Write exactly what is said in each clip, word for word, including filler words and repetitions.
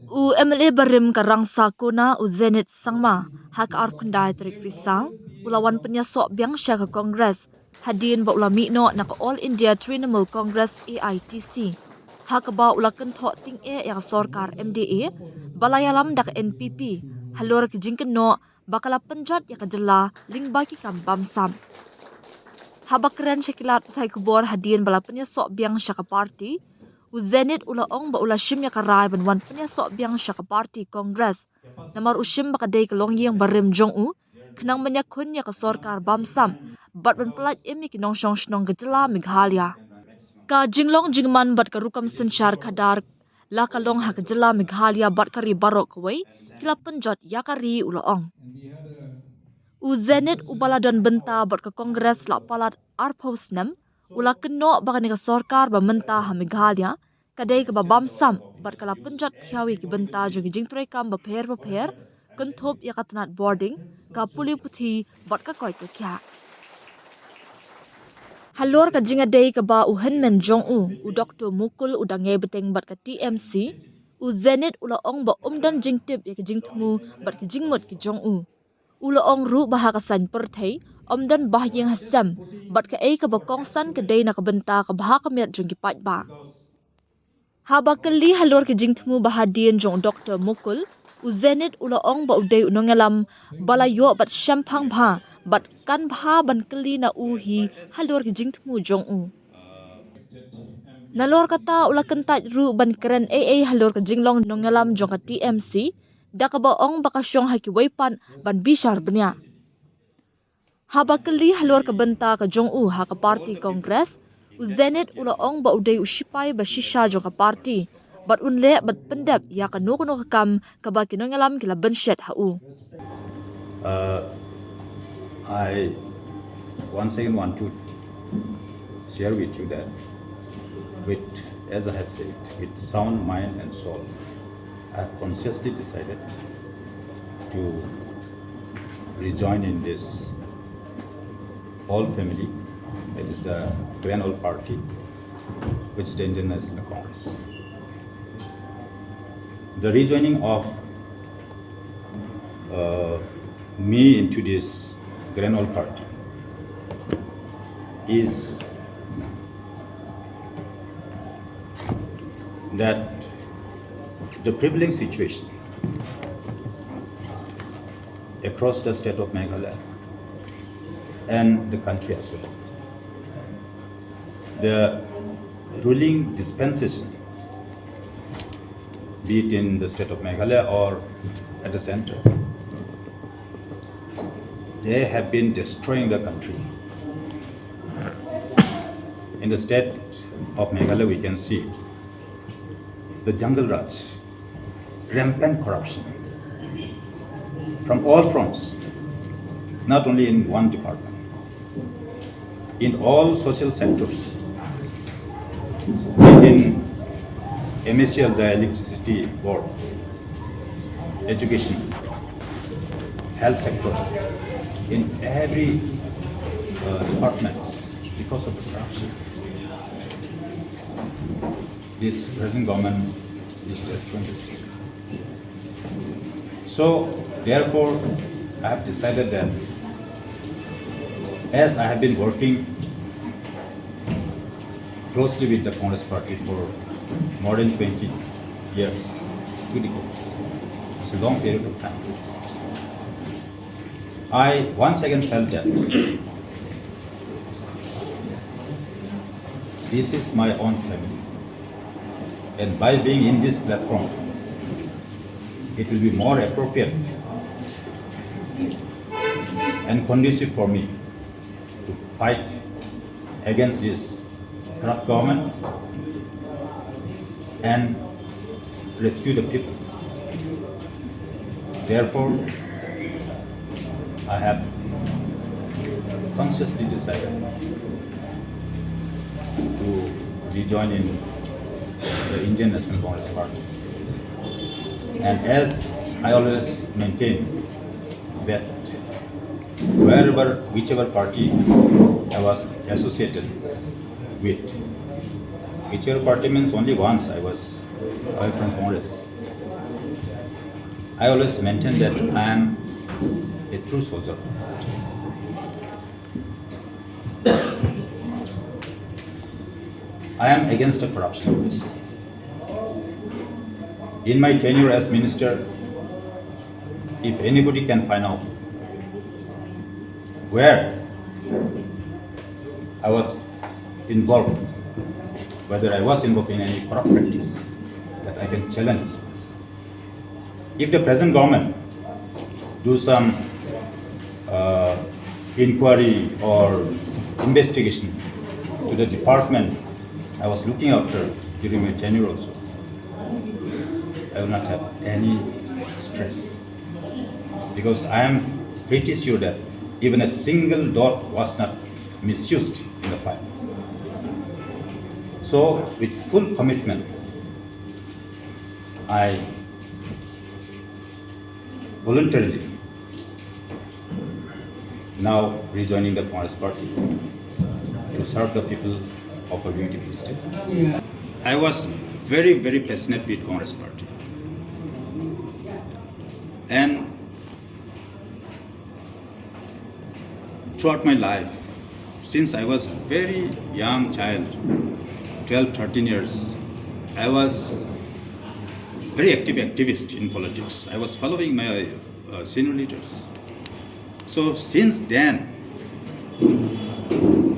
U M L A barim ka Rangsa Kona, u Zenith Sangma, ha ka arphew khyndai tarik Risaw, u la wan pynïasoh biang sha ka Congress hadien ba u la mih noh na ka All India Trinamool Congress, A I T C, ha kaba u la kynthoh tyngeh ïa ka sorkar M D A ba la ïalam da ka N P P halor ka jingkynnoh ba ka la pynjot ïa ka jylla lyngba ki kam bamsap. Haba kren sha ki lad pathai khubor hadien ba la pynïasoh biang sha ka party, u Zenith u la ong ba u la shim ïa ka rai ban wan pynïasoh biang sha ka party Congress, namar u shim ba ka dei ka longïing barim jong u, khnang ban ïakhun ïa ka sorkar bamsap bad ban pyllait im ïa ki nongshong shnong ka jylla Meghalaya. Ka jinglong jingman bad ka rukom synshar khadar la ka long ha ka jylla Meghalaya bad ka ri baroh kawei ki la pynjot ïa ka ri, u la ong. U Zenith uba la don bynta bad ka Congress la palat arphew snem, u la kynnoh ba kane ka sorkar ba mynta ha Meghalaya ka dei kaba bamsap bad ka la pynjot thiaw ïa ki bynta jong ki jingtrei kam bapher bapher, kynthup ïa ka tnat boarding, ka pule puthi bad ka koit ka khiah. Halor ka jingïadei kaba u hynmen jong u, u Doktor Mukul, u dang ïai bteng bad ka T M C, u Zenith u la ong ba um don jingtip ïa ki jingthmu bad ki jingmut ki jong u. U la ong ruh ba ha ka saiñ pyrthei um don ba ha ïing ha sem, bad kaei kaba kongsan ka dei na ka bynta ka bha ka miat jong ki paidbah. Haba kylli halor ki jingthmu ba hadien jong u Doktor Mukul, u Zenith u la ong ba u dei u nongïalam ba la ïoh bad shemphang bha, bad kan bha ban kylli na u hi halor ki jingthmu jong u. Nalor kata u la kyntait ruh ban kren ei ei halor ka jinglong nongïalam jong ka T M C, da kaba ong ba ka shong ha kiwei pat ban bishar bniah. Haba kylli halor ka bynta ka jong u ha ka party Congress, u Zenith u la ong ba u dei u shipai ba shisha jong ka party, bad un leh bad pyndep ïa kano kano ka kam kaba ki nongïalam ki la bynshet ha u. Uh, I once again want to share with you that with, as I had said, with sound mind and soul, I have consciously decided to rejoin in this old family, that is the grand old party, which is the Indian National Congress. The rejoining of uh, me into this grand old party is that the prevailing situation across the state of Meghalaya and the country as well, the ruling dispensation, be it in the state of Meghalaya or at the center, they have been destroying the country. In the state of Meghalaya, we can see the Jungle Raj, rampant corruption from all fronts, not only in one department, in all social sectors, in M S C L, the electricity board, education, health sector, in every uh, departments because of the corruption. This present government is destroying this country. So, therefore, I have decided that as I have been working closely with the Congress party for more than twenty years, two decades, it's a long period of time. I once again felt that this is my own family. And by being in this platform, it will be more appropriate and conducive for me to fight against this corrupt government and rescue the people. Therefore, I have consciously decided to rejoin in the Indian National Congress Party. And as I always maintain that wherever, whichever party I was associated with, whichever party means only once I was away from Congress. I always maintain that I am a true soldier. I am against the corruption, please. In my tenure as minister, if anybody can find out where I was involved, whether I was involved in any corrupt practice that I can challenge. If the present government do some uh, inquiry or investigation to the department I was looking after during my tenure also, I will not have any stress, because I am pretty sure that even a single dot was not misused in the file. So, with full commitment, I voluntarily now rejoining the Congress party to serve the people of our beautiful state. I was very, very passionate with Congress party. And throughout my life, since I was a very young child, twelve, thirteen years, I was very active activist in politics. I was following my uh, senior leaders. So since then,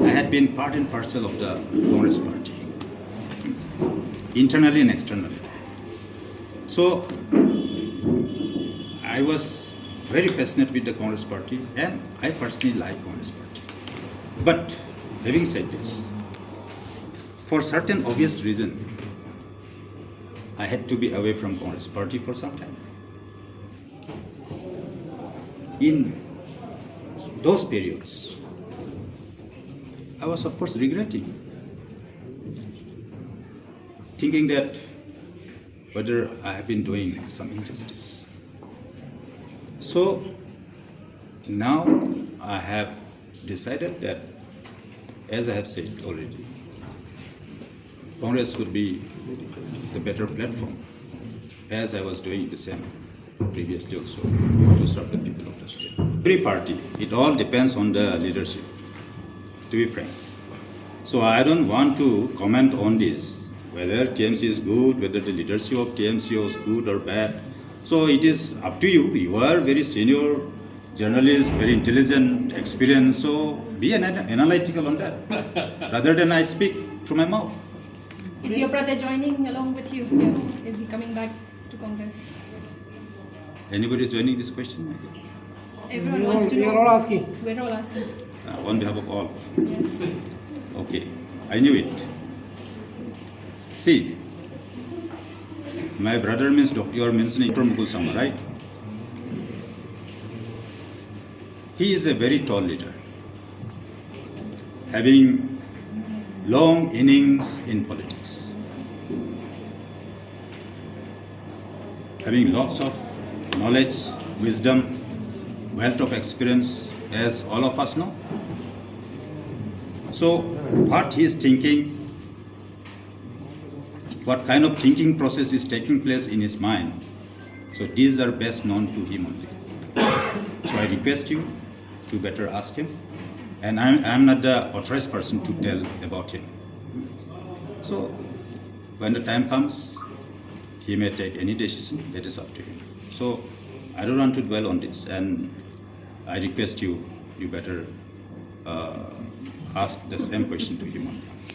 I had been part and parcel of the Congress party, internally and externally. So I was very passionate with the Congress party, and I personally like Congress party. But having said this, for certain obvious reason, I had to be away from Congress party for some time. In those periods, I was of course regretting, thinking that whether I have been doing some injustice. So now I have decided that, as I have said already, Congress would be the better platform, as I was doing the same previously also, to serve the people of the state. Every party, it all depends on the leadership, to be frank. So I don't want to comment on this, whether T M C is good, whether the leadership of T M C was good or bad. So it is up to you. You are very senior journalist, very intelligent, experienced. So be an analytical on that, rather than I speak through my mouth. Is your brother joining along with you here? Is he coming back to Congress? Anybody is joining this question? Everyone wants to know. We are all asking. We're all asking. Uh, on behalf of all. Yes. Okay, I knew it. See, my brother means doc- you are mentioning Doctor Mukul Sangma, right? He is a very tall leader, having long innings in politics, having lots of knowledge, wisdom, wealth of experience, as all of us know. So, what he is thinking, what kind of thinking process is taking place in his mind, so these are best known to him only. So I request you to better ask him. And I'm, I'm not the authorized person to tell about him. So when the time comes, he may take any decision, that is up to him. So I don't want to dwell on this, and I request you, you better uh, ask the same question to him only.